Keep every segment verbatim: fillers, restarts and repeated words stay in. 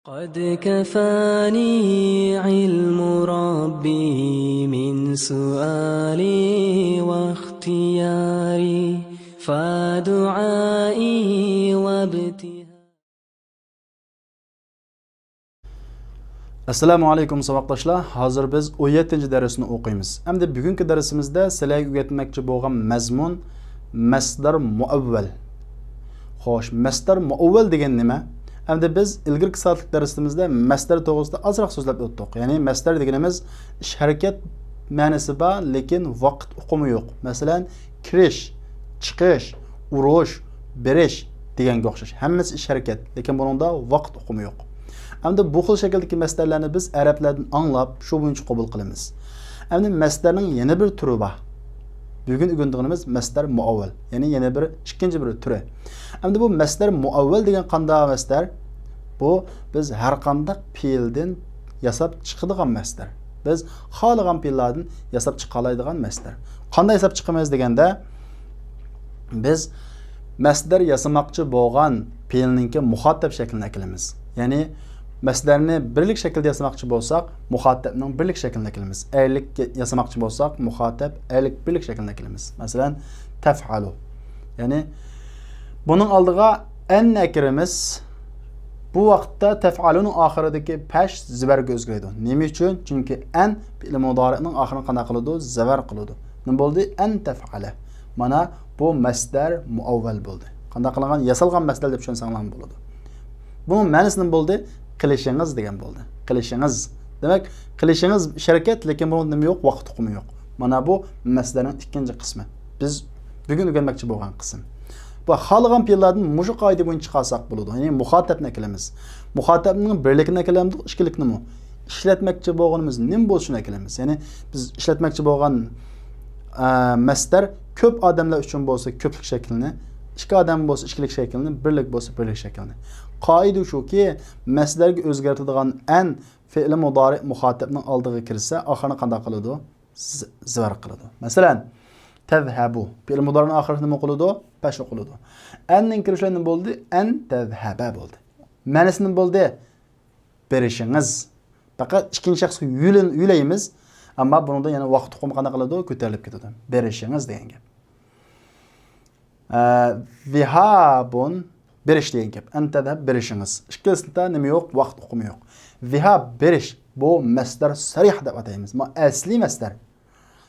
قد كفاني علم ربي من سؤالي واختياري، فدعائي وابتهالي. ئەسسالامۇ ئەلەيكۇم ساۋاقداشلار، ھازىر بىز ئون يەتتىنچى دەرسنى ئوقۇيمىز. ئەمدى بۈگۈنكى دەرسىمىزدە سىلەرگە ئۆگەتمەكچى بولغان مەزمۇن مەسدەر مۇئەۋۋەل. خوش، مەسدەر مۇئەۋۋەل دېگەن نېمە؟ ئەمدى بىز ئىلگىرىكى سائەتلىك دەرسىمىزدە مەسدەر توغرىسىدا ئازراق سۆزلەپ ئۆتتۇق. يەنى مەسدەر دېگىنىمىز ئىش ھەرىكەت مەنىسى بار، لېكىن ۋاقىت ئۇقۇمى يوق. مەسىلەن، كىرىش، چىقىش، ئۇرۇش، بېرىش دېگەنگە ئوخشاش. ھەممىسى ئىش ھەرىكەت، لېكىن بۇنىڭدا ۋاقىت ئۇقۇمى يوق. ئەمدى بۇ خىل شەكىلدىكى مەسدەرلەرنى بىز ئەرەبلەردىن ئاڭلاپ، شۇ بويىچە قوبۇل قىلىمىز. ئەمدى مەسدەرنىڭ يەنە بىر تۈرى بار. بۈگۈن ئۆگىنىدىغىنىمىز مەسدەر مۇئەۋۋەل، يەنى يەنە بىر، ئىككىنچى بىر تۈرى. ئەمدى بۇ مەسدەر مۇئەۋۋەل دېگەن قانداق مەسدەر؟ بۇ بىز ھەر قانداق پېئىلدىن ياساپ چىقىدىغان مەسدەر. بىز خالىغان پېئىللاردىن ياساپ چىقالايدىغان مەسدەر. قانداق ياساپ چىقىمىز دېگەندە، بىز مەسدەر ياسىماقچى بولغان پېئىلنىڭكى مۇخاتەپ شەكلىنى ئەكېلىمىز. يەنى مەسدەرنى بىرلىك شەكىلدە ياسىماقچى بولساق، مۇخاتەپنىڭ بىرلىك شەكلىنى ئەكېلىمىز. ئەرلىك ياسىماقچى بولساق، مۇخاتەپ ئەرلىك بىرلىك شەكلىنى ئەكېلىمىز. مەسىلەن، تەفئەلۇ. يەنى بۇنىڭ ئالدىغا ئەننى ئەكىرىمىز. بۇ ۋاقىتتا تەفئەلۇنىڭ ئاخىرىدىكى پەش زىبەرگە ئۆزگىرىدۇ. نېمە ئۈچۈن؟ چۈنكى ئەن پېئىل مۇدارىئنىڭ ئاخىرىنى قانداق قىلىدۇ؟ زىبەر قىلىدۇ. نېمە بولدى؟ ئەن تەفئەلە. مانا بۇ مەسدەر مۇئەۋۋەل بولدى. قانداق قىلىنغان؟ ياسالغان مەسدەر دەپ چۈشەنسەڭلارمۇ بولىدۇ. بۇنىڭ مەنىسى نېمە بولدى؟ قىلىشىڭىز دېگەن بولدى. قىلىشىڭىز. دېمەك، قىلىشىڭىز ئىش ھەرىكەت، لېكىن بۇنىڭدا نېمە يوق؟ ۋاقىت ئۇقۇمى يوق. مانا بۇ مەسدەرنىڭ ئىككىنچى قىسمى. بىز بۈگۈن ئۆگەنمەكچى بولغان قىسىم. بۇ خالىغان پېئىللاردىن مۇشۇ قائىدە بويىچە چىقارساق بولىدۇ. يەنى مۇخاتەپنى ئەكېلىمىز. مۇخاتەپنىڭ بىرلىكىنى ئەكېلەمدۇق، ئىككىلىكنىمۇ. ئىشلەتمەكچى بولغىنىمىز نېمە بولسۇن ئەكېلىمىز. يەنى بىز ئىشلەتمەكچى بولغان، ئە، مەسدەر كۆپ ئادەملەر ئۈچۈن بولسا كۆپلۈك شەكلىنى، ئىككى ئادەم بولسا ئىككىلىك شەكلىنى، بىرلىك بولسا بىرلىك شەكلىنى. قائىدە شۇكى، مەسدەرگە ئۆزگەرتىدىغان ئەن فېئىلى مۇدارىئ مۇخاتەپنىڭ ئالدىغا كىرسە، ئاخىرىنى قانداق قىلىدۇ؟ ز-، زىبەر قىلىدۇ. مەسىلەن، تەزھەبۇ. پېئىل مۇدارىنىڭ ئاخىرىسى نېمە قىلىدۇ؟ پەش ئوقۇلىدۇ. ئەننىڭ كىرىشى بىلەن نېمە بولدى؟ ئەن تەزھەبە بولدى. مەنىسى نېمە بولدى؟ بېرىشىڭىز. پەقەت ئىككىنچى شەخسكە يۆلەن-، يۆلەيمىز. ئەمما بۇنىڭدا يەنە ۋاقىت ئۇقۇمى قانداق قىلىدۇ؟ كۆتۈرۈلۈپ كېتىدۇ. بېرىشىڭىز دېگەن گەپ. ئە، ذىھابۇن، بېرىش دېگەن گەپ. ئەن تەزھەب، بېرىشىڭىز. ئىككىلىسىدا نېمە يوق؟ ۋاقىت ئۇقۇمى يوق. ذىھاب، بېرىش. بۇ مەسدەر سەرىھ دەپ ئاتايمىز. ما ئەسلىي مەسدەر.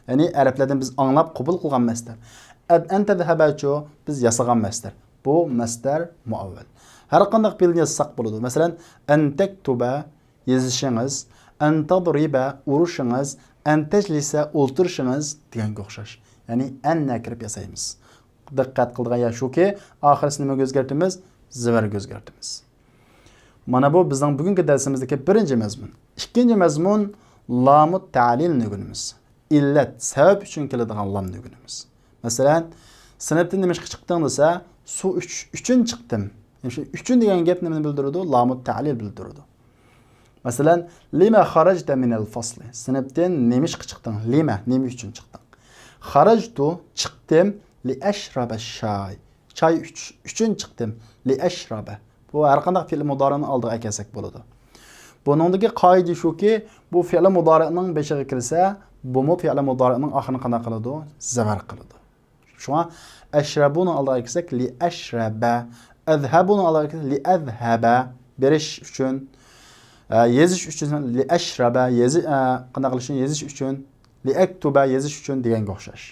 يەنى ئەرەبلەردىن بىز ئاڭلاپ قوبۇل قىلغان مەسدەر. ئەن، ئەن تەزھەبەچۇ، بىز ياسىغان مەسدەر. بۇ مەسدەر مۇئەۋۋەل. ھەر قانداق پېئىلنى ياسىساق بولىدۇ. مەسىلەن، ئەن تەكتۇبە، يېزىشىڭىز، ئەن تەضرىبە، ئۇرۇشىڭىز، ئەن تەجلىسە، ئولتۇرۇشىڭىز دېگەنگە ئوخشاش. يەنى ئەننى ئەكىرىپ ياسايمىز. دىققەت قىلىدىغان يەر شۇكى، ئاخىرىسىنى نېمىگە ئۆزگەرتىمىز؟ زىبەرگە ئۆزگەرتىمىز. مانا بۇ بىزنىڭ بۈگۈنكى دەرسىمىزدىكى بىرىنچى مەزمۇن. ئىككىنچى مەزمۇن لامۇت تەلىلنى ئۆگىنىمىز. ئىللەت، سەۋەب ئۈچۈن كېلىدىغان لامنى ئۆگىنىمىز. مەسىلەن، سىنىپتىن نېمىشقا چىقتىڭ دېسە، سۇ ئىچىش ئۈچۈن چىقتىم. ئۈچۈن دېگەن گەپ نېمىنى بىلدۈرىدۇ؟ لامۇت تەلىل بىلدۈرىدۇ. مەسىلەن، لىمە خارەجتە مىنەل فەسلى. سىنىپتىن نېمىشقا چىقتىڭ؟ لىمە، نېمە ئۈچۈن چىقتىڭ؟ خارەجتۇ، چىقتىم، لىئەشرەبە شاي. چاي ئىچىش ئۈچۈن چىقتىم، لىئەشرەبە. بۇ ھەر قانداق پېئىل مۇدارىئنىڭ ئالدىغا ئەكەلسەك بولىدۇ. بۇنىڭدىكى قائىدە شۇكى، بۇ پېئىل مۇدارىئنىڭ بېشىغا كىرسە، بۇمۇ پېئىل مۇدارىئنىڭ ئاخىرىنى قانداق قىلىدۇ؟ زىبەر قىلىدۇ. شۇڭا ئەشرەبۇنىڭ ئالدىغا كىرسەك، لىئەشرەبە. ئەزھەبۇنىڭ ئالدىغا كىرسەك، لىئەزھەبە. بېرىش ئۈچۈن. ئە، يېزىش ئۈچۈن، لىئەشرەبە. يېزى-، ئە، قانداق قىلىشنى يېزىش ئۈچۈن. لىئەكتۇبە، يېزىش ئۈچۈن دېگەنگە ئوخشاش.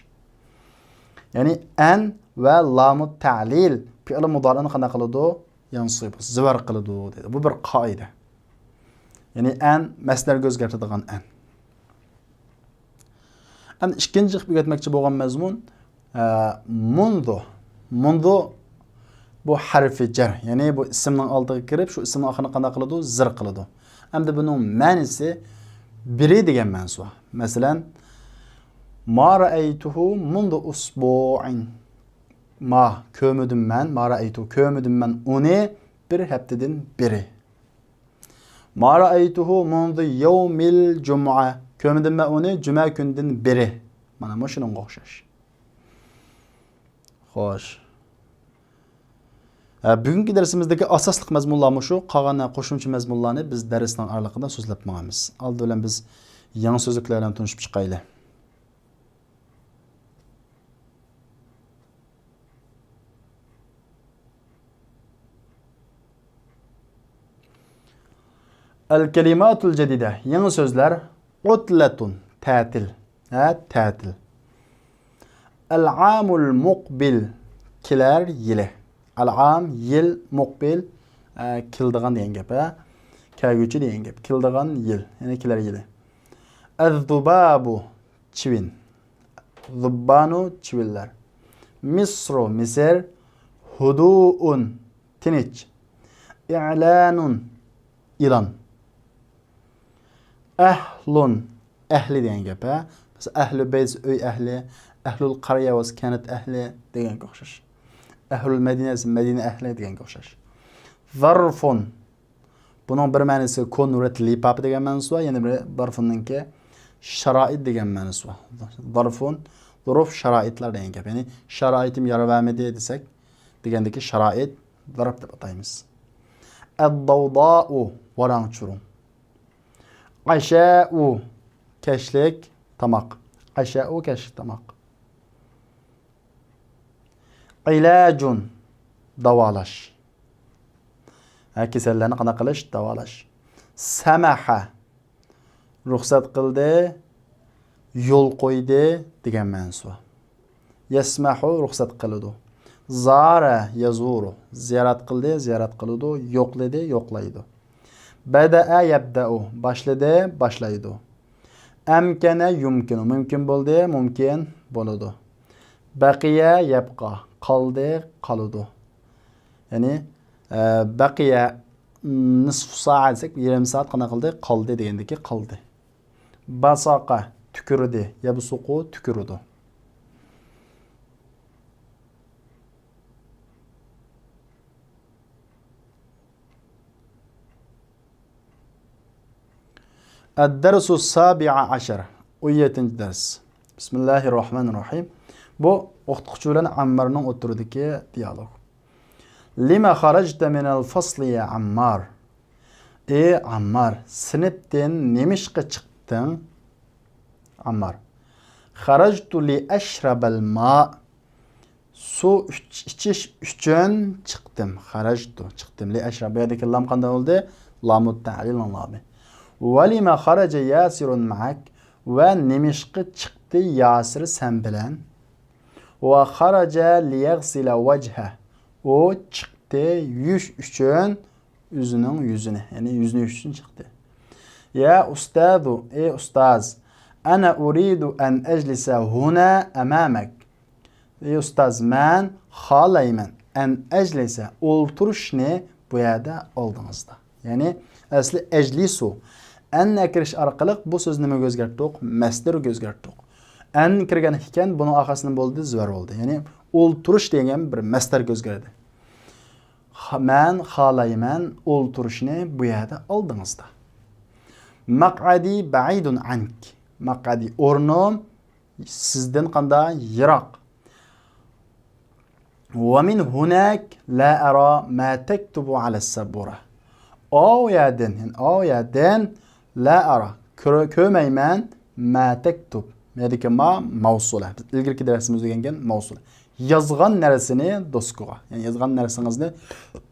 يەنى ئەن ۋە لامۇت تەلىل پېئىل مۇدارىئنى قانداق قىلىدۇ؟ يەنسۇبۇ، زىبەر قىلىدۇ دەيدۇ. بۇ بىر قائىدە. يەنى ئەن مەسدەرگە ئۆزگەرتىدىغان ئەن. ئەمدى ئىككىنچى قىلىپ ئۆگەتمەكچى بولغان مەزمۇن، ئە، مۇنزۇ. مۇنزۇ بۇ ھەرفى جەر، يەنى بۇ ئىسىمنىڭ ئالدىغا كىرىپ، شۇ ئىسىمنىڭ ئاخىرىنى قانداق قىلىدۇ؟ زىر قىلىدۇ. ئەمدى بۇنىڭ مەنىسى بىرى دېگەن مەنىسى بار. مەسىلەن، ما رەئەيتۇھۇ مۇنزۇ ئۇسبۇئىن. ما، كۆرمىدىم مەن، ما رەئەيتۇ، كۆرمىدىم مەن ئۇنى بىر ھەپتىدىن بېرى. ما رەئەيتۇھۇ مۇنزۇ يەۋمىل جۇمۇئە. كۆرمىدىم مەن ئۇنى جۈمە كۈنىدىن بېرى. مانا مۇشۇنىڭغا ئوخشاش. خوش. ھە، بۈگۈنكى دەرسىمىزدىكى ئاساسلىق مەزمۇنلار مۇشۇ. قالغان قوشۇمچە مەزمۇنلارنى بىز دەرسنىڭ ئارىلىقىدا سۆزلەپ ماڭىمىز. ئالدى بىلەن بىز يېڭى سۆزلۈكلەر بىلەن تونۇشۇپ چىقايلى. الكلمات الجديدة، يېڭى سۆزلەر. عطلة، تەتىل. ھە، تەتىل. العام المقبل، كېلەر يىلى. العام، يىل، مقبل، ئە، كېلىدىغان دېگەن گەپ، ھە. كەلگۈچى دېگەن گەپ. كېلىدىغان يىل، يەنى كېلەر يىلى. الذباب، چىۋىن. الذبان، چىۋىنلەر. مصر، مىسىر. هدوء، تىنچ. إعلان، ئېلان. ئەھلۇن، ئەھلى دېگەن گەپ، ھە. مەسىلەن، ئەھلۇ بەيت، ئۆي ئەھلى، ئەھلۇل قەريە بولسا كەنت ئەھلى دېگەنگە ئوخشاش. ئەھلۇل مەدىنە دېسە مەدىنە ئەھلى دېگەنگە ئوخشاش. ظەرفۇن، بۇنىڭ بىر مەنىسى كون رەت لىپاپى دېگەن مەنىسى بار، يەنە بىرى ظەرفۇننىڭكى شارائىت دېگەن مەنىسى بار. ظەرفۇن، ظۇرۇف، شارائىتلار دېگەن گەپ. يەنى شارائىتىم يار بەرمىدى دېسەك، دېگەندىكى شارائىت ظەرف دەپ ئاتايمىز. ئەددەۋدائۇ، ۋاراڭ-چۇرۇڭ. ئەشەئۇ، كەچلىك تاماق. ئەشەئۇ، كەچلىك تاماق. ئىلاجۇن، داۋالاش. ھە، كېسەللەرنى قانداق قىلىش؟ داۋالاش. سەمەھە، رۇخسەت قىلدى، يول قويدى دېگەن مەنىسى بار. يەسمەھۇ، رۇخسەت قىلىدۇ. زارە يەزۇرۇ، زىيارەت قىلدى، زىيارەت قىلىدۇ، يوقلىدى، يوقلايدۇ. بەدەئە يەبدەئۇ، باشلىدى، باشلايدۇ. ئەمكەنە يۇمكىنۇ، مۇمكىن بولدى، مۇمكىن بولىدۇ. بەقىيە يەبقا، قالدى، قالىدۇ. يەنى، ئە، بەقىيە نىسفۇ سائە دېسەك، يېرىم سائەت قانداق قىلدى؟ قالدى دېگەندىكى قالدى. باساقە، تۈكۈردى. يەبسۇقۇ، تۈكۈرىدۇ. الدرس السابع عشر، ئون يەتتىنچى دەرس. بىسمىللاھىر راھمانىر راھىم. بۇ ئوقۇتقۇچى بىلەن ئەممارنىڭ ئوتتۇرىدىكى دىيالوگ. لم خرجت من الفصل يا عمار؟ ئى ئەممار، سىنىپتىن نېمىشقا چىقتىڭ؟ ئەممار. خرجت لأشرب الماء. سۇ ئىچ-، ئىچىش ئۈچۈن چىقتىم. خرجت، چىقتىم. لأشرب، بۇ يەردىكى لام قانداق بولدى؟ لامۇت تەلىلنىڭ لامى. ولم خرج ياسر معك؟ ۋە نېمىشقا چىقتى ياسىر سەن بىلەن؟ وخرج ليغسل وجهه. ئۇ چىقتى يۇيۇش ئۈچۈن ئۆزىنىڭ يۈزىنى، يەنى يۈزىنى يۇيۇش ئۈچۈن چىقتى. يا ئۇستاذۇ، ئى ئۇستاز، أنا أريد أن أجلس هنا أمامك. ئى ئۇستاز، مەن خالايمەن، أن أجلس، ئولتۇرۇشنى بۇ يەردە ئالدىڭىزدا. يەنى ئەسلى ئەجلىسۇ. ئەن كىرىش ئارقىلىق بۇ سۆزنى نېمىگە ئۆزگەرتتۇق؟ مەسدەرگە ئۆزگەرتتۇق. ئەن كىرگەن ئىكەن، بۇنىڭ ئارقىسىدىن بولدى، زۆر بولدى. يەنى ئولتۇرۇش دېگەن بىر مەسدەرگە ئۆزگەردى. خا-، مەن خالايمەن ئولتۇرۇشنى بۇ يەردە ئالدىڭىزدا. مەقئەدى بەئىدۇن ئەنك. مەقئەدى، ئورنۇم سىزدىن قاندا يىراق. ومن هناك لا أرى ما تكتب على السبورة. ئاۋۇ يەردىن، يەنى ئاۋۇ يەردىن لا أرى، كۆر-، كۆرمەيمەن، ما تكتب. ما يەردىكى ما مەۋسۇلە. بىز ئىلگىرىكى دەرسىمىزدە ئۆگەنگەن مەۋسۇلە. يازغان نەرسىنى دوسكىغا. يەنى يازغان نەرسىڭىزنى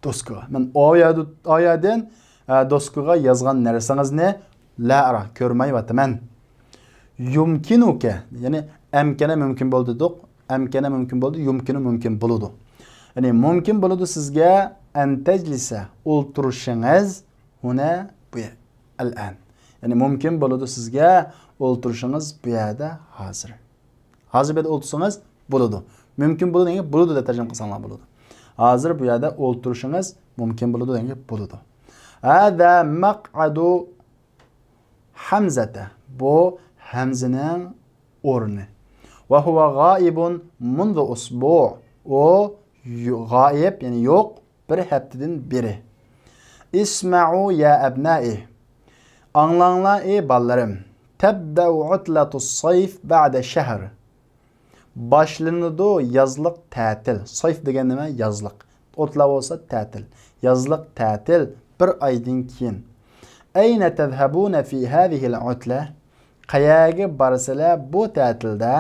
دوسكىغا. مەن ئاۋۇ يەردە، ئاۋۇ يەردىن، ئە، دوسكىغا يازغان نەرسىڭىزنى لا ئەرا، كۆرمەيۋاتىمەن. يۇمكىنۇكە، يەنى ئەمكەنە مۇمكىن بولدى دېدۇق. ئەمكەنە مۇمكىن بولدى، يۇمكىنۇ مۇمكىن بولىدۇ. يەنى مۇمكىن بولىدۇ سىزگە، ئەن تەجلىسە، ئولتۇرۇشىڭىز، ھۇنە، بۇ يەر، ئەلئەن. يەنى مۇمكىن بولىدۇ سىزگە ئولتۇرۇشىڭىز بۇ يەردە ھازىر. ھازىر بۇ يەردە ئولتۇرسىڭىز بولىدۇ. مۇمكىن بولىدۇ دېگەن بولىدۇ دەپ تەرجىمە قىلساڭلار بولىدۇ. ھازىر بۇ يەردە ئولتۇرۇشىڭىز مۇمكىن بولىدۇ دېگەن بولىدۇ. هذا مقعد حمزة. بۇ ھەمزىنىڭ ئورنى. وهو غائب منذ أسبوع. ئۇ يو-، غايىب، يەنى يوق، بىر ھەپتىدىن بېرى. اسمعوا يا أبنائي. ئاڭلاڭلار، ئى بالىلىرىم. تبدأ عطلة الصيف بعد شهر. باشلىنىدۇ يازلىق تەتىل. سەيف دېگەن نېمە؟ يازلىق. ئوتلا بولسا تەتىل. يازلىق تەتىل بىر ئايدىن كېيىن. أين تذهبون في هذه العطلة؟ قەيەرگە بارىسىلەر بۇ تەتىلدە؟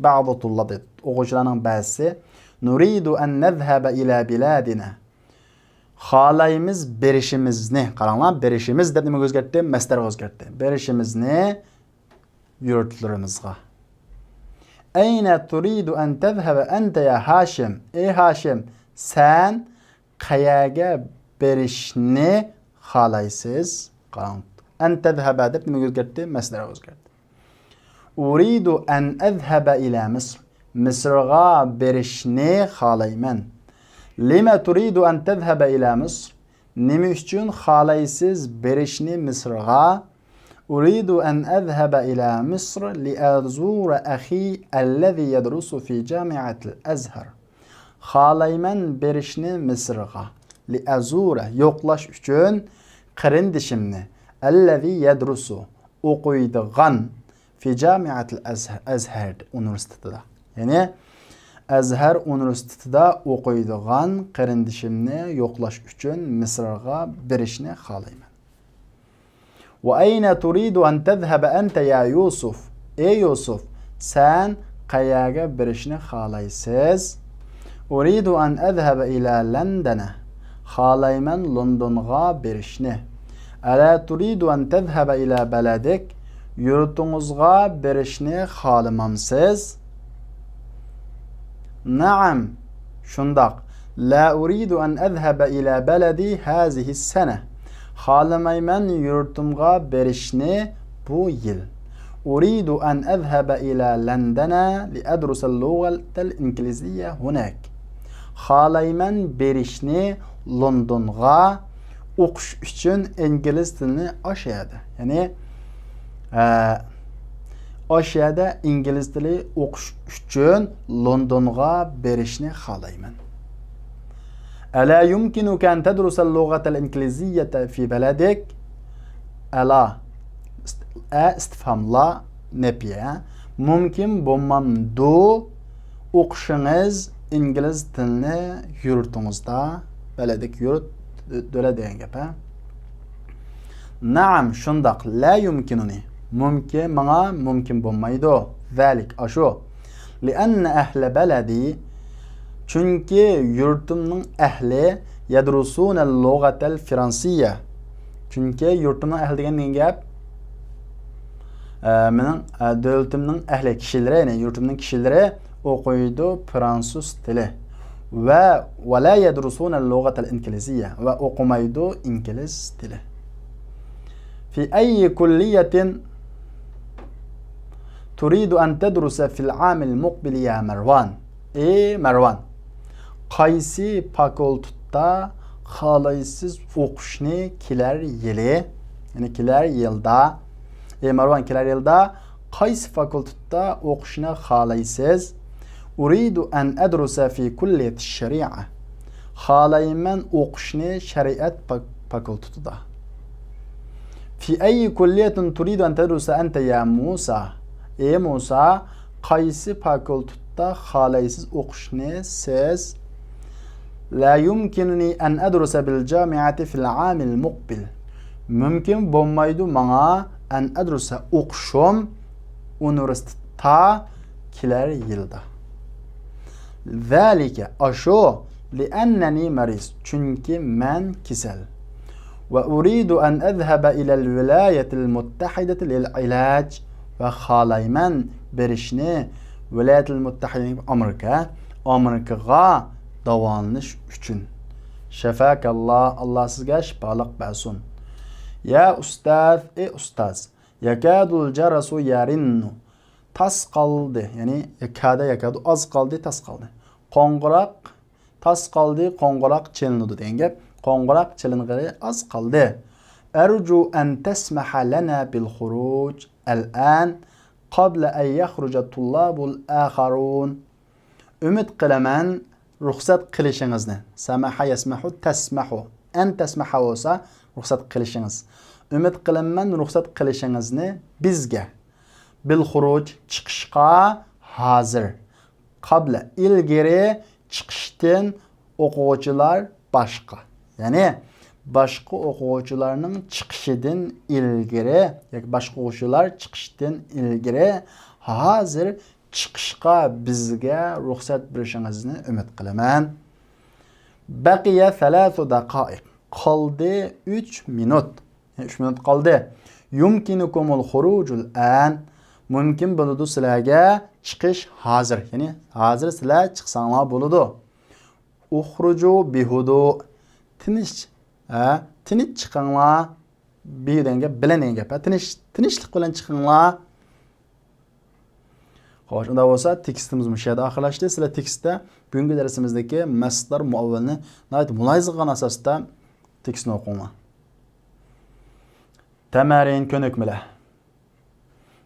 بعض الطلاب، ئوقۇغۇچىلارنىڭ بەزىسى، نريد أن نذهب إلى بلادنا. خالايمىز بېرىشىمىزنى. قاراڭلار، بېرىشىمىز دەپ نېمىگە ئۆزگەرتتى؟ مەسدەرگە ئۆزگەرتتى. بېرىشىمىزنى يۇرتلىرىمىزغا. أين تريد أن تذهب أنت يا هاشم؟ ئەي ھاشىم، سەن قەيەرگە بېرىشنى خالايسىز؟ قاراڭ، أن تذهب دەپ نېمىگە ئۆزگەرتتى؟ مەسدەرگە ئۆزگەرتتى. أريد أن أذهب إلى مصر. مىسىرغا بېرىشنى خالايمەن. لم تريد أن تذهب إلى مصر؟ نېمە ئۈچۈن خالايسىز بېرىشنى مىسىرغا؟ أريد أن أذهب إلى مصر لأزور أخي الذي يدرس في جامعة الأزهر. خالايمەن بېرىشنى مىسىرغا. لأزور، يوقلاش ئۈچۈن قېرىندىشىمنى. الذي يدرس، ئوقۇيدىغان. في جامعة الأزهر، ئەزھەر ئۇنىۋېرسىتېتىدا. يەنى ئەزھەر ئۇنىۋېرسىتېتىدا ئوقۇيدىغان قېرىندىشىمنى يوقلاش ئۈچۈن مىسىرغا بېرىشنى خالايمەن. وأين تريد أن تذهب أنت يا يوسف؟ ئەي يۈسۈپ، سەن قەيەرگە بېرىشنى خالايسىز؟ أريد أن أذهب إلى لندن. خالايمەن لوندونغا بېرىشنى. ألا تريد أن تذهب إلى بلدك؟ يۇرتۇڭىزغا بېرىشنى خالىمامسىز؟ نعم، شۇنداق. لا أريد أن أذهب إلى بلدي هذه السنة. خالىمايمەن يۇرتۇمغا بېرىشنى بۇ يىل. أريد أن أذهب إلى لندن لأدرس اللغة الإنجليزية هناك. خالايمەن بېرىشنى لوندونغا ئوقۇش ئۈچۈن ئىنگلىز تىلىنى ئاشۇ يەردە، يەنى، ئە، ئاشۇ يەردە ئىنگلىز تىلى ئوقۇش ئۈچۈن لوندونغا بېرىشنى خالايمەن. ألا يمكنك أن تدرس اللغة الإنجليزية في بلدك؟ ئەلا، ئە ئىستىفھام، لا نەپىيە. مۇمكىن بولمامدۇ ئوقۇشىڭىز ئىنگلىز تىلىنى يۇرتىڭىزدا؟ بەلەدىك يۇرت، دۆلەت دېگەن گەپ، ھە؟ نەئەم، شۇنداق. لا يمكنني، مۇمكىن، ماڭا مۇمكىن بولمايدۇ. ذلك، ئاشۇ. لأن أهل بلدي، چۈنكى يۇرتۇمنىڭ ئەھلى، يدرسون اللغة الفرنسية. چۈنكى يۇرتۇمنىڭ ئەھلى دېگەن نېمە گەپ؟ ئە، مېنىڭ، ئە، دۆلىتىمنىڭ ئەھلى كىشىلىرى، يەنى يۇرتۇمنىڭ كىشىلىرى ئوقۇيدۇ فرانسۇز تىلى. ۋە، ولا يدرسون اللغة الإنجليزية، ۋە ئوقۇمايدۇ ئىنگلىز تىلى. في أي كلية تريد أن تدرس في العام المقبل يا مروان؟ ئى مەرۋان، قايسى فاكۇلتېتتا خالايسىز ئوقۇشنى كېلەر يىلى؟ يەنى كېلەر يىلدا. ئى مەرۋان، كېلەر يىلدا قايسى فاكۇلتېتتا ئوقۇشنى خالايسىز؟ أريد أن أدرس في كلية الشريعة. خالايمەن ئوقۇشنى شەرىئەت فاك-، فاكۇلتېتىدا. في أي كلية تريد أن تدرس أنت يا موسى؟ ئى مۇسا، قايسى فاكۇلتېتتا خالايسىز ئوقۇشنى سىز؟ لا يمكنني أن أدرس بالجامعة في العام المقبل. مۇمكىن بولمايدۇ ماڭا، أن أدرس، ئوقۇشۇم، ئۇنىۋېرسىتېتتا كېلەر يىلدا. ذلك، ئاشۇ، لأنني مريض، چۈنكى مەن كېسەل. وأريد أن أذهب إلى الولايات المتحدة للعلاج، ۋە خالايمەن بېرىشنى ۋىلايەتۇل مۇتتەھىدە، ئامېرىكا، ئامېرىكىغا داۋالىنىش ئۈچۈن. شەفاكاللا، ئاللا سىزگە شىپالىق بەرسۇن. يا ئۇستاز، ئى ئۇستاز، يەكادۇل جەرەسۇ يەرىننۇ. تاس قالدى، يەنى يەكادە يەكادۇ، ئاز قالدى، تاس قالدى. قوڭغۇراق، تاس قالدى، قوڭغۇراق چېلىنىدۇ دېگەن گەپ. قوڭغۇراق چېلىنغىلى ئاز قالدى. أرجو أن تسمح لنا بالخروج الآن قبل أن يخرج الطلاب الآخرون. ئۈمىد قىلىمەن، رۇخسەت قىلىشىڭىزنى. سەمەھە يەسمەھۇ تەسمەھۇ. ئەن تەسمەھە بولسا، رۇخسەت قىلىشىڭىز. ئۈمىد قىلىمەن، رۇخسەت قىلىشىڭىزنى بىزگە. بالخروج، چىقىشقا ھازىر. قابلە، ئىلگىرى چىقىشتىن ئوقۇغۇچىلار باشقا. يەنى باشقا ئوقۇغۇچىلارنىڭ چىقىشىدىن ئىلگىرى ياكى باشقا ئوقۇغۇچىلار چىقىشتىن ئىلگىرى ھازىر چىقىشقا بىزگە رۇخسەت بېرىشىڭىزنى ئۈمىد قىلىمەن. بەقىيە سەلاسۇ دەقائىق. قالدى ئۈچ مىنۇت. يەنى ئۈچ مىنۇت قالدى. يۇمكىنۇكۇمۇل خۇرۇجۇل ئان. مۇمكىن بولىدۇ سىلەرگە چىقىش ھازىر. يەنى ھازىر سىلەر چىقساڭلار بولىدۇ. ئۇخرۇجۇ بىھۇدۇ. تىنچ، ھە، تىنچ چىقىڭلار. بىھۇدۇ دېگەن گەپ بىلەن دېگەن گەپ. ھە، تىنچ، تىنچلىق بىلەن چىقىڭلار. خوش، ئۇنداق بولسا تېكىستىمىز مۇشۇ يەردە ئاخىرلاشتى. سىلەر تېكىستتە بۈگۈنكى دەرسىمىزدىكى مەسدەر مۇئەۋۋەلنى ناھايىتى مۇلاھىزە قىلغان ئاساستا تېكىستنى ئوقۇڭلار. تەمەرىن، كۆنۈكمىلەر.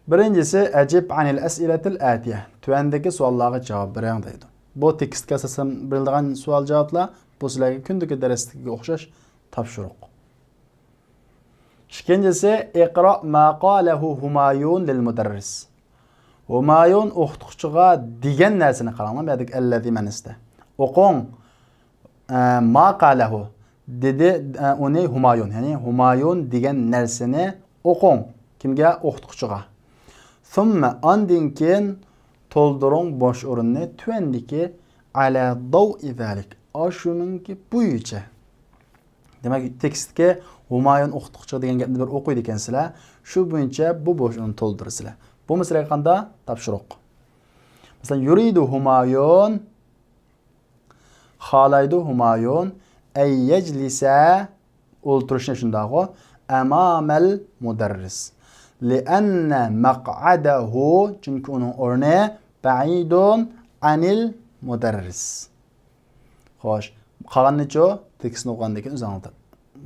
بىرىنچىسى، ئەجىب ئەنىل ئەسئىلەتىل ئەتىيە. تۆۋەندىكى سوئاللارغا جاۋاب بېرىڭ دەيدۇ. بۇ تېكىستكە ئاساسەن بېرىلىدىغان سوئال جاۋابلار. بۇ سىلەرگە كۈندىكى دەرستىكىگە ئوخشاش تاپشۇرۇق. ئىككىنچىسى، ئىقرا ما قالەھۇ ھۇمايۇن لىل مۇدەررىس. ھۇمايۇن ئوقۇتقۇچىغا دېگەن نەرسىنى قاراڭلار، بۇ يەردىكى ئەللەزى مەنىسىدە. ئوقۇڭ، ئە، ما قالەھۇ، دېدى، ئە، ئۇنى ھۇمايۇن، يەنى ھۇمايۇن دېگەن نەرسىنى ئوقۇڭ. كىمگە؟ ئوقۇتقۇچىغا. ثم، ئاندىن كېيىن تولدۇرۇڭ بوش ئورۇننى تۆۋەندىكى ئەلە ضوئى ذەلىك، ئاشۇنىڭكى بويىچە. دېمەك، تېكىستتىكى ھۇمايۇن ئوقۇتقۇچى دېگەن گەپنى بىر ئوقۇيدىكەنسىلەر، شۇ بويىچە بۇ بوش ئورۇننى تولدۇرىسىلەر. بۇمۇ سىلەرگە قانداق؟ تاپشۇرۇق. مەسىلەن، يۇرىدۇ ھۇمايۇن، خالايدۇ ھۇمايۇن، ئەن يەجلىسە، ئولتۇرۇشنى شۇنداقغۇ، ئەمامەل مۇدەررىس. لىئەننە مەقئەدەھۇ، چۈنكى ئۇنىڭ ئورنى، بەئىدۇن ئەنىل مۇدەررىس. خوش، قالغىنىنىچۇ؟ تېكىستنى ئوقۇغاندىن كېيىن ئۆزۈڭلار تاپ-،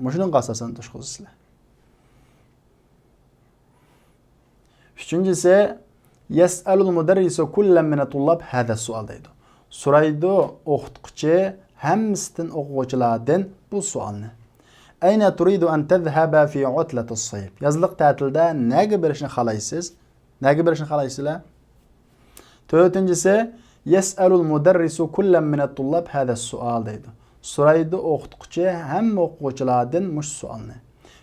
مۇشۇنىڭغا ئاساسەن توشقۇزىسىلەر. ئۈچىنچىسى، يەسئەلۇل مۇدەررىسۇ كۇللەن مىنەت تۇللاب ھەزەس سۇئال دەيدۇ. سورايدۇ ئوقۇتقۇچى ھەممىسىدىن، ئوقۇغۇچىلاردىن بۇ سوئالنى. ئەينە تۇرىدۇ ئەن تەزھەبە فى ئۇتلەتىس سەيف؟ يازلىق تەتىلدە نەگە بېرىشنى خالايسىز؟ نەگە بېرىشنى خالايسىلەر؟ تۆتىنچىسى، يەسئەلۇل مۇدەررىسۇ كۇللەن مىنەت تۇللاب ھەزەس سۇئال دەيدۇ. سورايدۇ ئوقۇتقۇچى ھەممە ئوقۇغۇچىلاردىن مۇشۇ سوئالنى.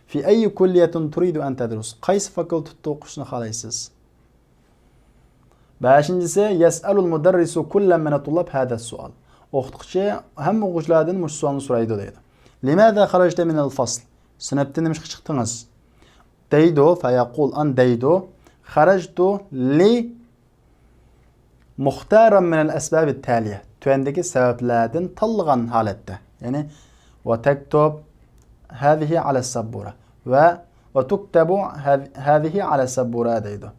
فى ئەيي كۇللىيەتىن تۇرىدۇ ئەن تەدرۇس؟ قايسى فاكۇلتېتتا ئوقۇشنى خالايسىز؟ بەشىنچىسى، يەسئەلۇل مۇدەررىسۇ كۇللەن مىنەت تۇللاب ھەزەس سۇئال. ئوقۇتقۇچى ھەممە ئوقۇغۇچىلاردىن مۇشۇ سوئالنى سورايدۇ دەيدۇ. لىماذا خەرەجتە مىنەل فەسل؟ سىنىپتىن نېمىشقا چىقتىڭىز؟ دەيدۇ، فەيەقۇل، ئان دەيدۇ، خەرەجتۇ لى مۇختارەن مىنەل ئەسبابىت تەلىيە. تۆۋەندىكى سەۋەبلەردىن تاللىغان ھالەتتە. يەنى، ۋە تەكتۇب ھەزىھى ئەلەس سەببۇرە. ۋە، ۋە تۇكتەبۇ ھەز-، ھەزىھى ئەلەس سەببۇرە دەيدۇ.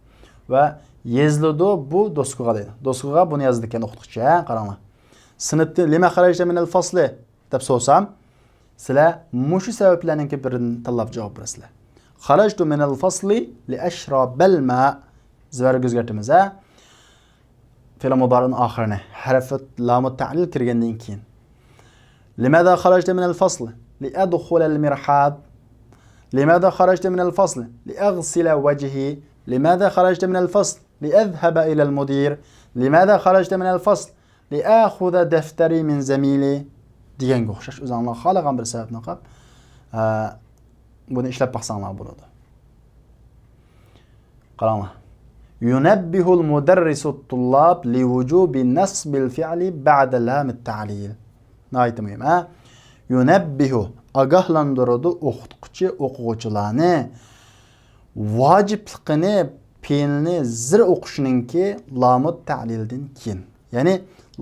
ۋە يېزىلىدۇ بۇ دوسكىغا دەيدۇ. دوسكىغا بۇنى يازىدىكەن ئوقۇتقۇچى، ھە، قاراڭلار. سىنىپتىن، لىمە خەرەجتە مىنەل فەسلى؟ دەپ سورىسام، سىلەر مۇشۇ سەۋەبلەرنىڭكى بىرىنى تاللاپ جاۋاب بېرىسىلەر. خەرەجتۇ مىنەل فەسلى لىئەشرەبەل ماء. زىۋەرگە ئۆزگەرتىمىز، ھە؟ فېئىل مۇدارىئنىڭ ئاخىرىنى. ھەرپى لامۇ تەلىل كىرگەندىن كېيىن. لىماذا خەرەجتە مىنەل فەسل؟ لىئەدخۇلەل مىرھاض. لىماذا خەرەجتە مىنەل فەسل؟ لىئەغسىلە ۋەجھى. لىماذا خەرەجتە مىنەل فەسل؟ لىئەزھەبە ئىلەل مۇدىر. لىماذا خەرەجتە مىنەل فەسل؟ لىئەخۇزە دەفتەرى مىن زەمىلى دېگەنگە ئوخشاش، ئۆزۈڭلار خالىغان بىر سەۋەبنى قىلىپ، ئە، بۇنى ئىشلەپ باقساڭلار بولىدۇ. قاراڭلار. يۇنەببىھۇل مۇدەررىسۇت تۇللاب لىۋۇجۇبى نەسبىل فىئلى بەئدە لامىت تەلىل. ناھايىتى مۇھىم، ھە؟ يۇنەببىھۇ، ئاگاھلاندۇرىدۇ ئوقۇتقۇچى ئوقۇغۇچىلارنى ۋاجىپلىقىنى پېئىلنى زىر ئوقۇشنىڭكى لامۇت تەلىلدىن كېيىن. يەنى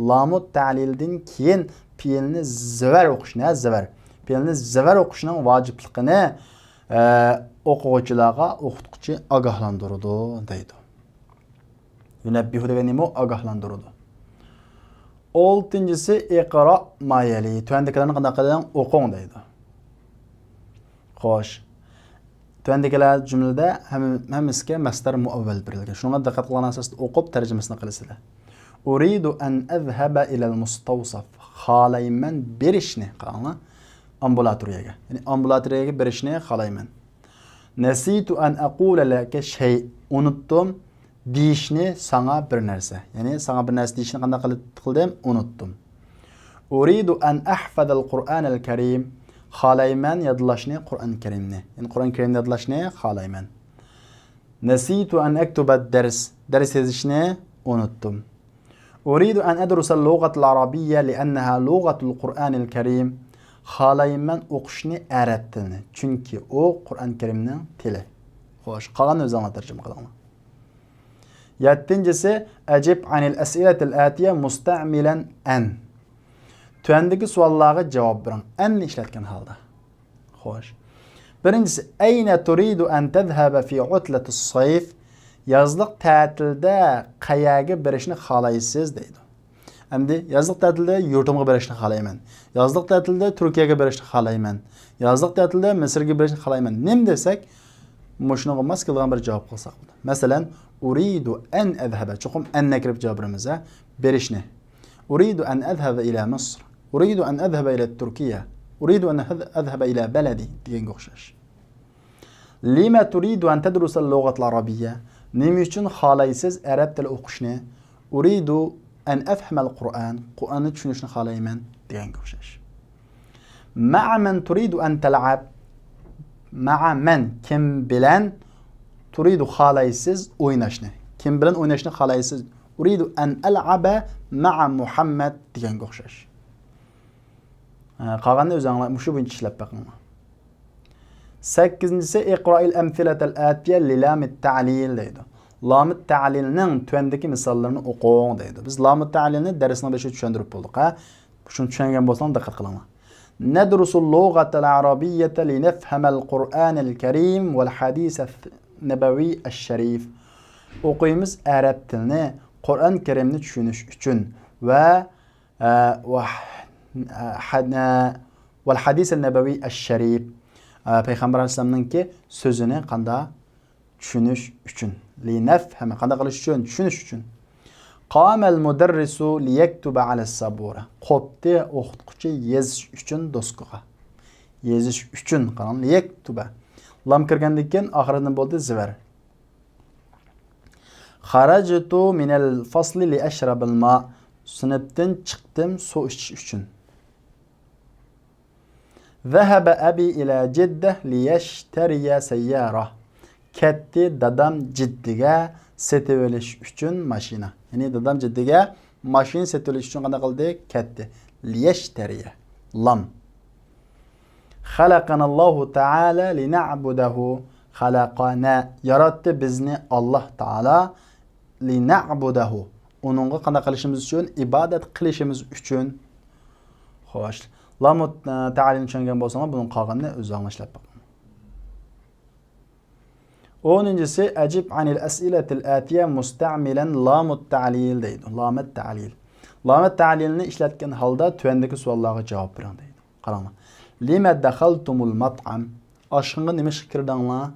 لامۇت تەلىلدىن كېيىن پېئىلنى زىۋەر ئوقۇشنى، ھە، زىۋەر. پېئىلنى زىۋەر ئوقۇشنىڭ ۋاجىپلىقىنى، ئە، ئوقۇغۇچىلارغا ئوقۇتقۇچى ئاگاھلاندۇرىدۇ دەيدۇ. يۇنەببىھۇ دېگەن نېمە؟ ئاگاھلاندۇرىدۇ. ئالتىنچىسى، ئىقرا ما يەلى. تۆۋەندىكىلەرنى قانداق قىلىڭ؟ ئوقۇڭ دەيدۇ. خوش. تۆۋەندىكىلەر جۈملىدە ھەم-، ھەممىسىگە مەسدەر مۇئەۋۋەل بېرىلگەن. شۇنىڭغا دىققەت قىلغان ئاساستا ئوقۇپ تەرجىمىسىنى قىلىسىلەر. ئۇرىدۇ ئەن ئەزھەبە ئىلەل مۇستەۋسەف. خالايمەن بېرىشنى، قاراڭلار. ئامبۇلاتورىيەگە. يەنى ئامبۇلاتورىيەگە بېرىشنى خالايمەن. نەسىتۇ ئەن ئەقۇلە لەكە شەي. ئۇنتۇم دېيىشنى ساڭا بىر نەرسە. يەنى ساڭا بىر نەرسە دېيىشنى قانداق قىلىپ قىلدىم؟ ئۇنتۇم. أريد أن أحفظ القرآن الكريم. خالايمەن يادلاشنى قۇرئان كەرىمنى. يەنى قۇرئان كەرىمنى يادلاشنى خالايمەن. نسيت أن أكتب الدرس. دەرس يېزىشنى ئۇنتتۇم. أريد أن أدرس اللغة العربية لأنها لغة القرآن الكريم. خالايمەن ئوقۇشنى ئەرەب تىلىنى، چۈنكى ئۇ قۇرئان كەرىمنىڭ تىلى. خوش، قالغاننى ئۆزۈڭلار تەرجىمە قىلىڭلار. يەتتىنچىسى، أجب عن الأسئلة الآتية مستعملا أن. تۆۋەندىكى سوئاللارغا جاۋاب بېرىڭ، ئەننى ئىشلەتكەن ھالدا. خوش. بىرىنچىسى، أين تريد أن تذهب في عطلة الصيف؟ يازلىق تەتىلدە قەيەرگە بېرىشنى خالايسىز دەيدۇ. ئەمدى يازلىق تەتىلدە يۇرتۇمغا بېرىشنى خالايمەن. يازلىق تەتىلدە تۈركىيەگە بېرىشنى خالايمەن. يازلىق تەتىلدە مىسىرگە بېرىشنى خالايمەن. نېمە دېسەك، مۇشۇنىڭغا ماس كېلىدىغان بىر جاۋاب قىلساق بولىدۇ. مەسىلەن، أريد أن أذهب. چوقۇم أننى كىرىپ جاۋاب بېرىمىز، ھە؟ بېرىشنى. أريد أن أذهب إلى مصر. أريد أن أذهب إلى تركيا. أريد أن أذهب إلى بلدي دېگەنگە ئوخشاش. لم تريد أن تدرس اللغة العربية؟ نېمە ئۈچۈن خالايسىز ئەرەب تىلى ئوقۇشنى؟ أريد أن أفهم القرآن، قۇرئاننى چۈشىنىشنى خالايمەن دېگەنگە ئوخشاش. مع من تريد أن تلعب؟ مع من، كىم بىلەن؟ تريد، خالايسىز ئويناشنى. كىم بىلەن ئويناشنى خالايسىز؟ أريد أن ألعب مع محمد دېگەنگە ئوخشاش. ھە، قالغاننى ئۆزۈڭلار مۇشۇ بويىچە ئىشلەپ بېقىڭلار. سەككىزىنچىسى، اقرأ الأمثلة الآتية للام التعليل دەيدۇ. لام تەلىلنىڭ تۆۋەندىكى مىساللىرىنى ئوقۇڭ دەيدۇ. بىز لام تەلىلنى دەرسنىڭ بېشىدا چۈشەندۈرۈپ بولدۇق، ھە؟ شۇنى چۈشەنگەن بولساڭ دىققەت قىلىڭلار. ندرس اللغة العربية لنفهم القرآن الكريم والحديث النبوي الشريف. ئوقۇيمىز ئەرەب تىلىنى، قۇرئان كەرىمنى چۈشىنىش ئۈچۈن ۋە، ئە، ۋە، ئە، ھەد-، ئە، والحديث النبوي الشريف. ئە، پەيغەمبەر ئەلەيھىسسالامنىڭكى سۆزىنى قانداق چۈشىنىش ئۈچۈن. لنفهم، قانداق قىلىش ئۈچۈن؟ چۈشىنىش ئۈچۈن. قام المدرس ليكتب على السبورة. قوپتى ئوقۇتقۇچى يېزىش ئۈچۈن دوسكىغا. يېزىش ئۈچۈن، قاراڭ، ليكتب. لام كىرگەندىن كېيىن ئاخىرىدىن بولدى زىۋەر. خرجت من الفصل لأشرب الماء. سىنىپتىن چىقتىم سۇ ئىچىش ئۈچۈن. ذهب أبي إلى جدة ليشتري سيارة. كەتتى دادام جىددىگە سېتىۋېلىش ئۈچۈن ماشىنا. يەنى دادام جىددىگە ماشىنا سېتىۋېلىش ئۈچۈن قانداق قىلدى؟ كەتتى. ليشتري. لام. خلقنا الله تعالى لنعبده. خلقنا. ياراتتى بىزنى ئاللاھ تائالا. لنعبده. ئۇنىڭغا قانداق قىلىشىمىز ئۈچۈن؟ ئىبادەت قىلىشىمىز ئۈچۈن. خوش. لام تەلىلنى چۈشەنگەن بولساڭلار، بۇنىڭ قالغىنىنى ئۆزۈڭلار ئىشلەپ بېقىڭ. ئونىنچىسى، أجب عن الأسئلة الآتية مستعملا لام التعليل دەيدۇ. لام تەلىل. لام تەلىلنى ئىشلەتكەن ھالدا تۆۋەندىكى سوئاللارغا جاۋاب بېرىڭ دەيدۇ. قاراڭلار. لم دخلتم المطعم؟ ئاشخانىغا نېمە ئىشقا كىردىڭلار؟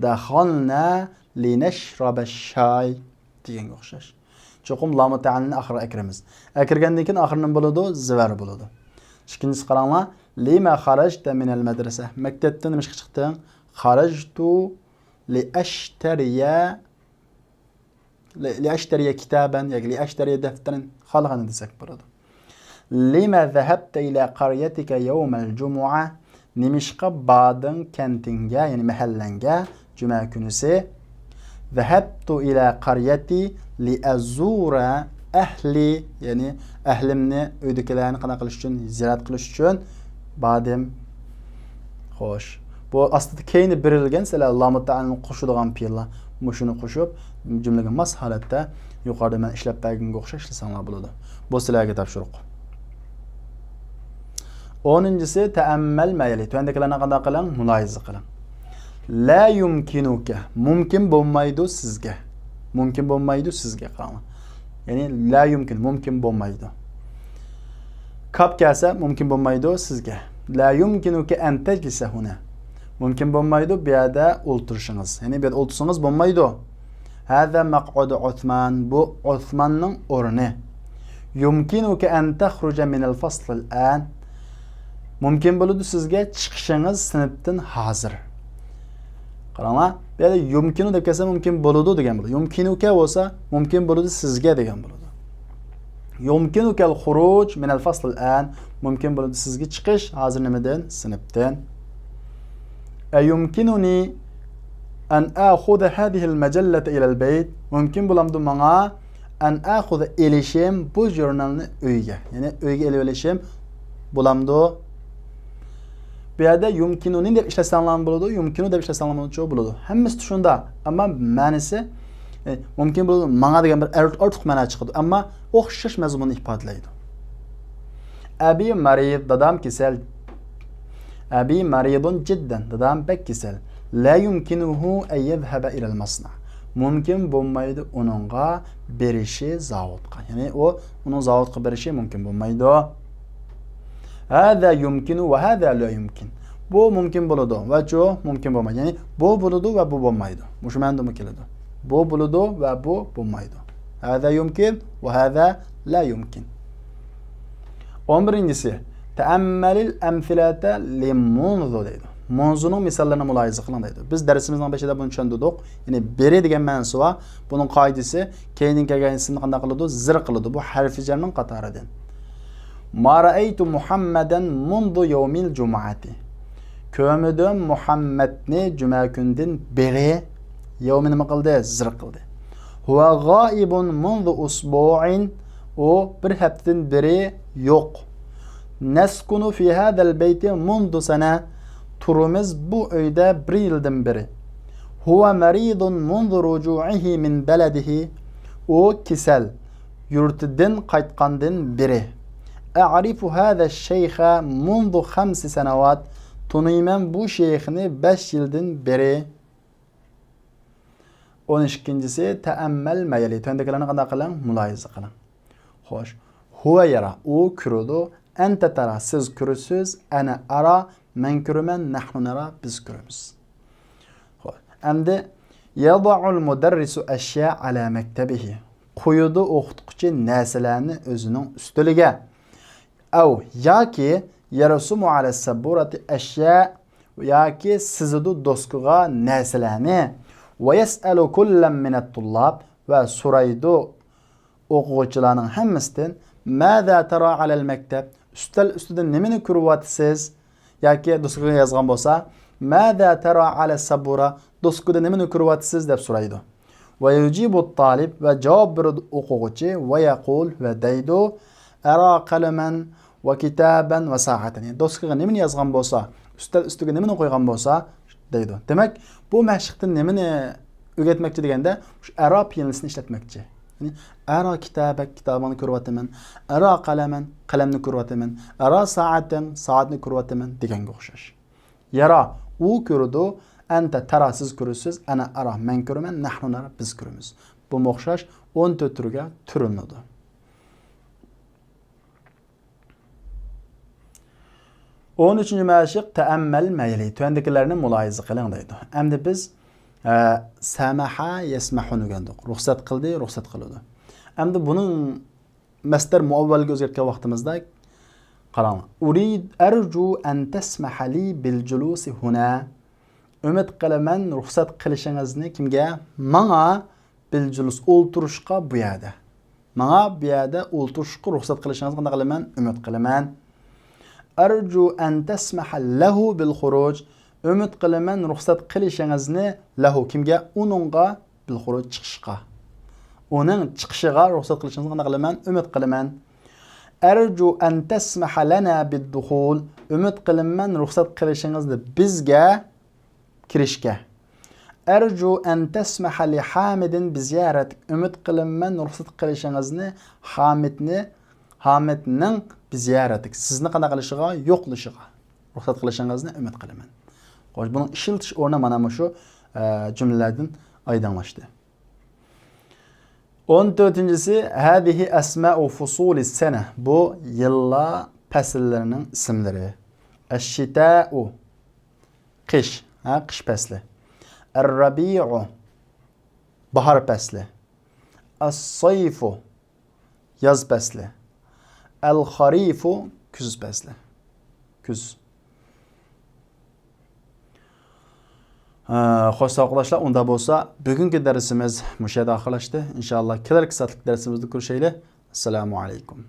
دخلنا لنشرب الشاي دېگەنگە ئوخشاش. چوقۇم لام تەلىلنى ئاخىرىغا ئەكىرىمىز. ئەكىرگەندىن كېيىن ئاخىرى نېمە بولىدۇ؟ زىۋەر بولىدۇ. ئىككىنچىسى قاراڭلار. لم خرجت من المدرسة؟ مەكتەپتىن نېمە ئىشقا چىقتىڭ؟ خرجت لأشتري لأشتري كتابا ياكى لأشتري دفترا، خالىغاننى دېسەك بولىدۇ. لم ذهبت إلى قريتك يوم الجمعة؟ نېمىشقا باردىڭ كەنتىڭگە، يەنى مەھەللەڭگە، جۈمە كۈنىسى؟ ذهبت إلى قريتي لأزور أهلي، يەنى ئەھلىمنى، ئۆيدىكىلەرنى قانداق قىلىش ئۈچۈن؟ زىيارەت قىلىش ئۈچۈن باردىم. خوش. بۇ ئاستىدا كەينى بېرىلگەن سىلەر لام تەلىلنى قوشىدىغان پېئىللار. مۇشۇنى قوشۇپ، جۈملىگە ماس ھالەتتە يۇقىرىدا مەن ئىشلەپ بەرگەنگە ئوخشاش ئىشلىسەڭلار بولىدۇ. بۇ سىلەرگە تاپشۇرۇق. ئونىنچىسى، تەئەممەل ما يەلى. تۆۋەندىكىلەرنى قانداق قىلىڭ؟ مۇلاھىزە قىلىڭ. لا يمكنك، مۇمكىن بولمايدۇ سىزگە. مۇمكىن بولمايدۇ سىزگە، قاراڭلار. يەنى لا يمكن، مۇمكىن بولمايدۇ. كاپ كەلسە مۇمكىن بولمايدۇ سىزگە. لا يمكنك أن تجلس هنا. مۇمكىن بولمايدۇ بۇ يەردە ئولتۇرۇشىڭىز. يەنى بۇ يەردە ئولتۇرسىڭىز بولمايدۇ. هذا مقعد عثمان. بۇ ئوسماننىڭ ئورنى. يمكنك أن تخرج من الفصل الآن. مۇمكىن بولىدۇ سىزگە چىقىشىڭىز سىنىپتىن ھازىر. قاراڭلار، بۇ يەردە يمكن دەپ كەلسە مۇمكىن بولىدۇ دېگەن بولىدۇ. يمكنك بولسا مۇمكىن بولىدۇ سىزگە دېگەن بولىدۇ. يمكنك الخروج من الفصل الآن. مۇمكىن بولىدۇ سىزگە چىقىش ھازىر نېمىدىن؟ سىنىپتىن. أيمكنني أن آخذ هذه المجلة إلى البيت؟ مۇمكىن بولامدۇ ماڭا أن آخذ ئېلىشىم بۇ ژۇرنالنى ئۆيگە، يەنى ئۆيگە ئېلىۋېلىشىم بولامدۇ؟ بۇ يەردە يمكنني دەپ ئىشلەتسەڭلارمۇ بولىدۇ، يمكن دەپ ئىشلەتسەڭلارمۇ بولىدۇ. ھەممىسى شۇنداق. ئەمما مەنىسى، ئە، مۇمكىن بولىدۇ، ماڭا دېگەن بىر ئارتۇق مەنە چىقىدۇ. ئەمما ئوخشاش مەزمۇننى ئىپادىلەيدۇ. أبي مريض، دادام كېسەل. أبي مريض جدا، دادام بەك كېسەل. لا يمكنه أن يذهب إلى المصنع. مۇمكىن بولمايدۇ ئۇنىڭغا بېرىشى زاۋۇتقا. يەنى ئۇ، ئۇنىڭ زاۋۇتقا بېرىشى مۇمكىن بولمايدۇ. هذا يمكن وهذا لا يمكن. بۇ مۇمكىن بولىدۇ ۋە چۇ مۇمكىن بولمايدۇ. يەنى بۇ بولىدۇ ۋە بۇ بولمايدۇ. مۇشۇ مەنىدىمۇ كېلىدۇ. بۇ بولىدۇ ۋە بۇ بولمايدۇ. هذا يمكن وهذا لا يمكن. ئون بىرىنچىسى، تەئەممەلىل ئەمسىلەتە لىمۇنزۇ دەيدۇ. مۇنزۇنىڭ مىساللىرىنى مۇلاھىزە قىلىڭ دەيدۇ. بىز دەرسىمىزنىڭ بېشىدا بۇنى چۈشەندۈردۇق. يەنى بىرى دېگەن مەنىسى بار. بۇنىڭ قائىدىسى كەينىدىن كەلگەن ئىسىمنى قانداق قىلىدۇ؟ زىر قىلىدۇ. بۇ ھەرفى جەرنىڭ قاتارىدىن. ما رەئەيتۇ مۇھەممەدەن مۇنزۇ يەۋمىل جۇمۇئەتى. كۆرمىدىم مۇھەممەدنى جۈمە كۈندىن بېرى. يەۋمى نېمە قىلدى؟ زىر قىلدى. ھۇۋە غائىبۇن مۇنزۇ ئۇسبۇئىن. ئۇ بىر ھەپتىدىن بېرى يوق. نەسكۇنۇ فى ھەزەل بەيتى مۇنزۇ سەنە. تۇرىمىز بۇ ئۆيدە بىر يىلدىن بېرى. ھۇۋە مەرىزۇن مۇنزۇ رۇجۇئىھى مىن بەلەدىھى. ئۇ كېسەل، يۇرتىدىن قايتقاندىن بېرى. ئەئرىفۇ ھەزە شەيخە مۇنزۇ خەمسە سەنەۋات. تونۇيمەن بۇ شەيخنى بەش يىلدىن بېرى. ئون ئىككىنچىسى، تەئەممەل مەيلى. تۆۋەندىكىلەرنى قانداق قىلىڭ؟ مۇلاھىزە قىلىڭ. خوش. ھۇۋە يەرا، ئۇ كۆرىدۇ. ئەنتە تەرا، سىز كۆرىسىز. ئەنە ئەرا، مەن كۆرىمەن. نەھنۇ نەرا، بىز كۆرىمىز. خوش. ئەمدى، يەزەئۇل مۇدەررىسۇ ئەشيا ئەلا مەكتەبىھى. قويىدۇ ئوقۇتقۇچى نەرسىلەرنى ئۆزىنىڭ ئۈستىلىگە. ئەۋ ياكى يەرسۇمۇ ئەلە سەببۇرەتى ئەشيا، ياكى سىزىدۇ دوسكىغا نەرسىلەرنى. ۋە يەسئەلۇ كۇللەن مىنەت تۇللاب، ۋە سورايدۇ ئوقۇغۇچىلارنىڭ ھەممىسىدىن، ماذا تەرا ئەلەل مەكتەب، ئۈستەل ئۈستىدە نېمىنى كۆرۈۋاتىسىز؟ ياكى دوسكىغا يازغان بولسا، ماذا تەرا ئەلە سەببۇرە، دوسكىدا نېمىنى كۆرۈۋاتىسىز؟ دەپ سورايدۇ. ۋە يۇجىبۇت تالىب، ۋە جاۋاب بېرىدۇ ئوقۇغۇچى، ۋە يەقۇل، ۋە دەيدۇ، ئەرا قەلەمەن ۋە كىتابەن ۋە سائەتەن. يەنى دوسكىغا نېمىنى يازغان بولسا، ئۈستەل ئۈستىگە نېمىنى قويغان بولسا، دەيدۇ. دېمەك، بۇ مەشىقتىن نېمىنى ئۆگەتمەكچى دېگەندە، شۇ ئەرا پېئىلنىسىنى ئىشلەتمەكچى. يەنى، ئەرا كىتابەك، كىتابىڭنى كۆرۈۋاتىمەن. ئەرا قەلەمەن، قەلەمنى كۆرۈۋاتىمەن. ئەرا سائەتەن، سائەتنى كۆرۈۋاتىمەن دېگەنگە ئوخشاش. يەرا، ئۇ كۆرىدۇ. ئەنتە تەرا، سىز كۆرىسىز. ئەنە ئەرا، مەن كۆرىمەن. نەھنۇ نەرا، بىز كۆرىمىز. بۇمۇ ئوخشاش ئون تۆت تۈرگە تۈرۈلىدۇ. ئون ئۈچىنچى مەشىق، تەئەممەل مەيلى. تۆۋەندىكىلەرنى مۇلاھىزە قىلىڭ دەيدۇ. ئەمدى بىز، ئە، سەمەھە يەسمەھۇنى ئۆگەندۇق. رۇخسەت قىلدى، رۇخسەت قىلىدۇ. ئەمدى بۇنىڭ مەسدەر مۇئەۋۋەلگە ئۆزگەرتكەن ۋاقتىمىزدا، قاراڭلار. ئۇرىد، ئەرجۇ ئەن تەسمەھە لى بىل جۇلۇسى ھۇنا. ئۈمىد قىلىمەن، رۇخسەت قىلىشىڭىزنى كىمگە؟ ماڭا، بىل جۇلۇس، ئولتۇرۇشقا بۇ يەردە. ماڭا بۇ يەردە ئولتۇرۇشقا رۇخسەت قىلىشىڭىزنى قانداق قىلىمەن؟ ئۈمىد قىلىمەن. ئەرجۇ ئەن تەسمەھە لەھۇ بىل خۇرۇج. ئۈمىد قىلىمەن، رۇخسەت قىلىشىڭىزنى، لەھۇ، كىمگە؟ ئۇنىڭغا، بىل خۇرۇج، چىقىشقا. ئۇنىڭ چىقىشىغا رۇخسەت قىلىشىڭىزنى قانداق قىلىمەن؟ ئۈمىد قىلىمەن. ئەرجۇ ئەن تەسمەھە لەنا بىد دۇخۇل. ئۈمىد قىلىمەن، رۇخسەت قىلىشىڭىزنى بىزگە كىرىشكە. ئەرجۇ ئەن تەسمەھە لى ھامىدىن بىزىيارەتىك. ئۈمىد قىلىمەن، رۇخسەت قىلىشىڭىزنى ھامىدنى، ھامىدنىڭ بىزىيارەتىك، سىزنى قانداق قىلىشىغا؟ يوقلىشىغا. رۇخسەت قىلىشىڭىزنى ئۈمىد قىلىمەن. خوش، بۇنىڭ ئىشلىتىش ئورنى مانا مۇشۇ، ئە، جۈملىلەردىن ئايدىڭلاشتى. ئون تۆتىنچىسى، ھەزىھى ئەسمائۇ فۇسۇلى سەنە. بۇ يىللار پەسىللىرىنىڭ ئىسىملىرى. ئەششىتائۇ، قىش، ھە، قىش پەسلى. ئەررەبىئۇ، باھار پەسلى. ئەسسەيفۇ، ياز پەسلى. ئەلخەرىفۇ، كۈز پەسلى. كۈز. ھە، خوش، ساۋاقداشلار، ئۇنداق بولسا، بۈگۈنكى دەرسىمىز مۇشۇ يەردە ئاخىرلاشتى. ئىنشائاللا، كېلەركى سائەتلىك دەرسىمىزدە كۆرۈشەيلى. ئەسسالامۇ ئەلەيكۇم.